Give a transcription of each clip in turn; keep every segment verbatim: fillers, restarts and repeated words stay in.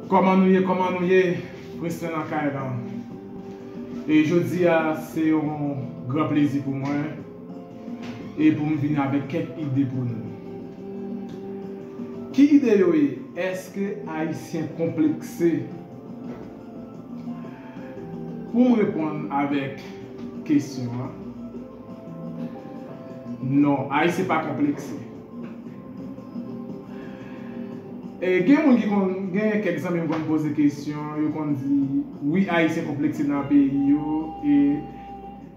Kòman nou ye? Kòman nou ye? Prince nan kay la. E jodi a, se yon gran plezi pou mwen e pou m vin avèk kèk ide pou nou. Ki ide yo ye? Èske Ayisyen konplekse? Pou m reponn avèk kesyon an, non, Ayisyen pa konplekse. E gen moun ki konn, gen kèk zanmi m konn poze kesyon, yo konn di, wi, Ayisyen konplekse nan peyi yo, e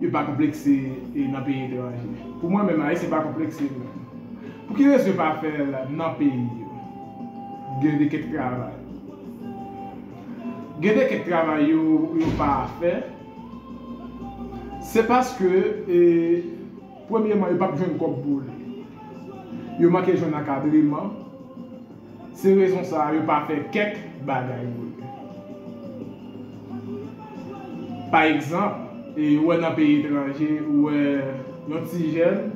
yo pa konplekse, e, nan peyi etranje. Pou mwen menm, Ayisyen pa konplekse, non. Pou ki rezon yo pa fè l nan peyi yo? Gen de kèk travay. Gen de kèk travay yo, yo pa fè. Se paske, e, premyèman, yo p ap jwenn kòb pou li. Yo manke jwenn ankadreman. Se rezon sa a yo pa fè kèk bagay pou li. Pa egzanp, e, ou wè nan peyi etranje, ou wè yon ti jèn,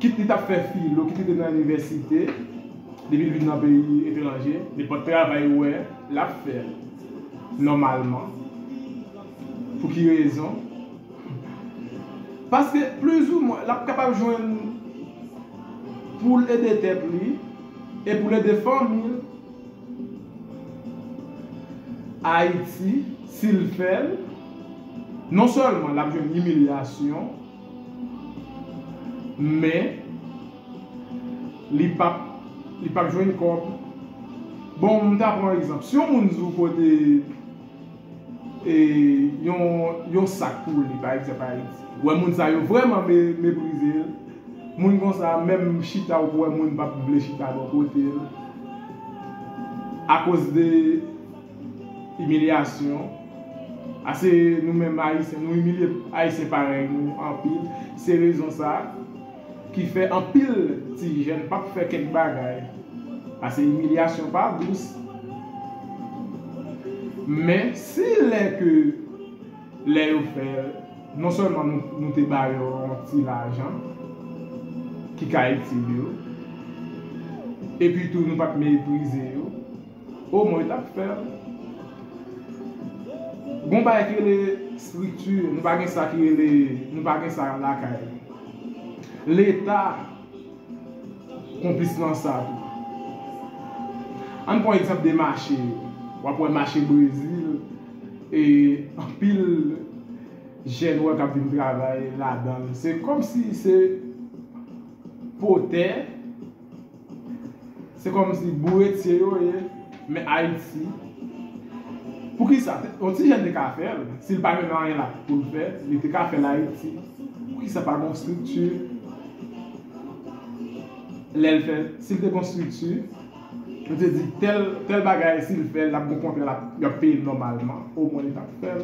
kit li t ap fè filo, kit li te nan inivèsite, depi l vin nan peyi etranje, nenpòt travay ou wè, l ap fè l nòmalman. Pou ki rezon? Paske, plizoumwen, l ap kapab jwenn pou l ede tèt li e pou l ede fanmi l. Ayiti, si l fè l, non sèlman l ap jwenn imilyasyon, men li p ap, li p ap jwenn kòb. Bon, m ta pran yon egzanp. Si yon moun di w kote, e, yon, yon sak pou li, pa egzanp, Ayiti, ou wè moun sa yo vrèman me-, meprize l. Moun konsa, menm chita, ou wè moun p ap vle chita bò kote l. Akoz de imilyasyon. Ase nou menm Ayisyen, nou imilye Ayisyen parèy nou anpil. Se rezon sa a ki fè anpil ti jèn p ap fè kèk bagay. Pase imilyasyon pa dous. Men si lè ke, lè yo fè, non sèlman nou, nou te ba yo yon ti lajan ki ka itil yo, epi tou nou pa t meprize yo, omwen yo t ap fè l. Gon bagay ki rele estrikti, nou pa gen sa ki rele, nou pa gen sa lakay. Leta konplis nan sa tou. Ann pran egzanp de mache yo. W ap wè mache Brezil, e anpil jèn wè k ap vin travay ladan l. Se kòmsi se potè, se kòmsi bouretye yo ye, men Ayiti. Poukisa? Yon ti jèn te ka fè l, si l pa jwenn anyen la pou l fè, li te ka fè l Ayiti. Poukisa pa gon estrikti? Lè l fè, si l te gon estrikti, nou te di tèl, tèl bagay, si l fè l, l ap gon kontra, l ap, y ap peye l nòmalman, omwen li t ap fè l.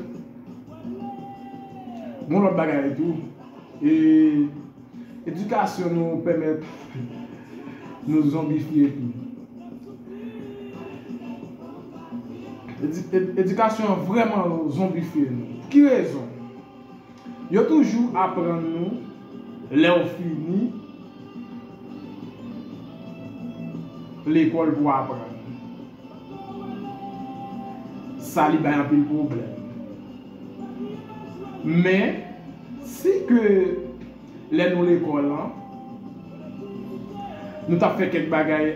Gon lòt bagay tou, e, edikasyon nou pèmèt nou zonbifye tou. Edi-, ed-, edikasyon an vrèman zonbifye nou. Pou ki rezon? Yo toujou aprann nou, lè w fini lekòl pou w aprann. Sa li bay anpil pwoblèm. Men, si ke lè nou lekòl lan, nou t ap fè kèk bagay,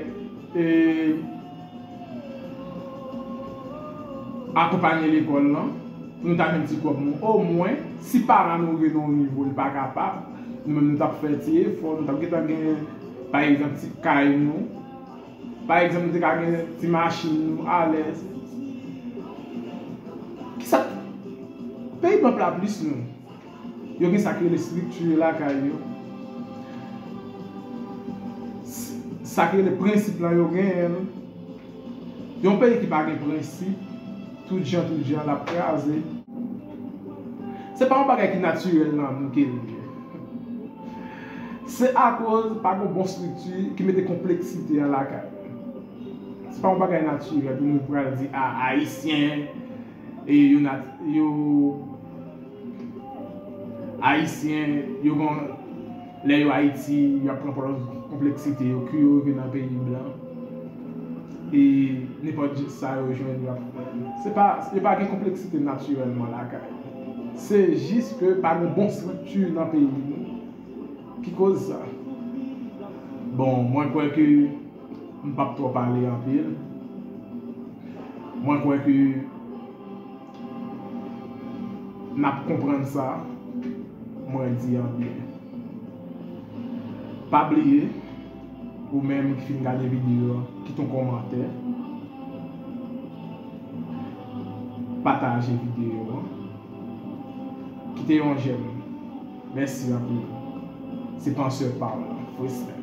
e, akonpanye lekòl lan, pou nou ta jwenn ti kòb nou. Omwen, si paran nou rive nan yon nivo, li pa kapab, nou menm nou t ap fè ti efò, nou t ap gentan gen, pa egzanp, ti kay nou. Pa egzanp, nou te ka gen ti machin nou alèz. Kisa? Peyi blan pla plis nou. Yo gen sa ki rele estrikti lakay yo. S-, sa ki rele prensip lan yo genyen l. Yon peyi ki pa gen prensip, tout jan, tout jan, l ap kraze. Se pa yon bagay ki natirèl nan nou ke l ye. Se akoz pa gen bon estrikti ki mete konpleksite an lakay. Se pa yon bagay natirèl pou nou pral di, a, Ayisyen, e yo nat-, yo Ayisyen, yo gon, lè yo Ayiti, y ap pran pòz konpleksite yo, kou yo rive nan peyi blan. E nenpòt sa yo jwenn, yo ap fè. Se pa, yo pa gen konpleksite natirèlman lakay. Se jis ke pa gen bon estrikti nan peyi nou ki koz sa. Bon, mwen kwè ke m p ap twò pale anpil. Mwen kwè ke n ap konprann sa mwen di an byen. Pa bliye, ou menm ki fin gade videyo a, kite yon kòmantè, pataje videyo a, kite yon jèm. Mèsi anpil. Se Pansè Paul, respè.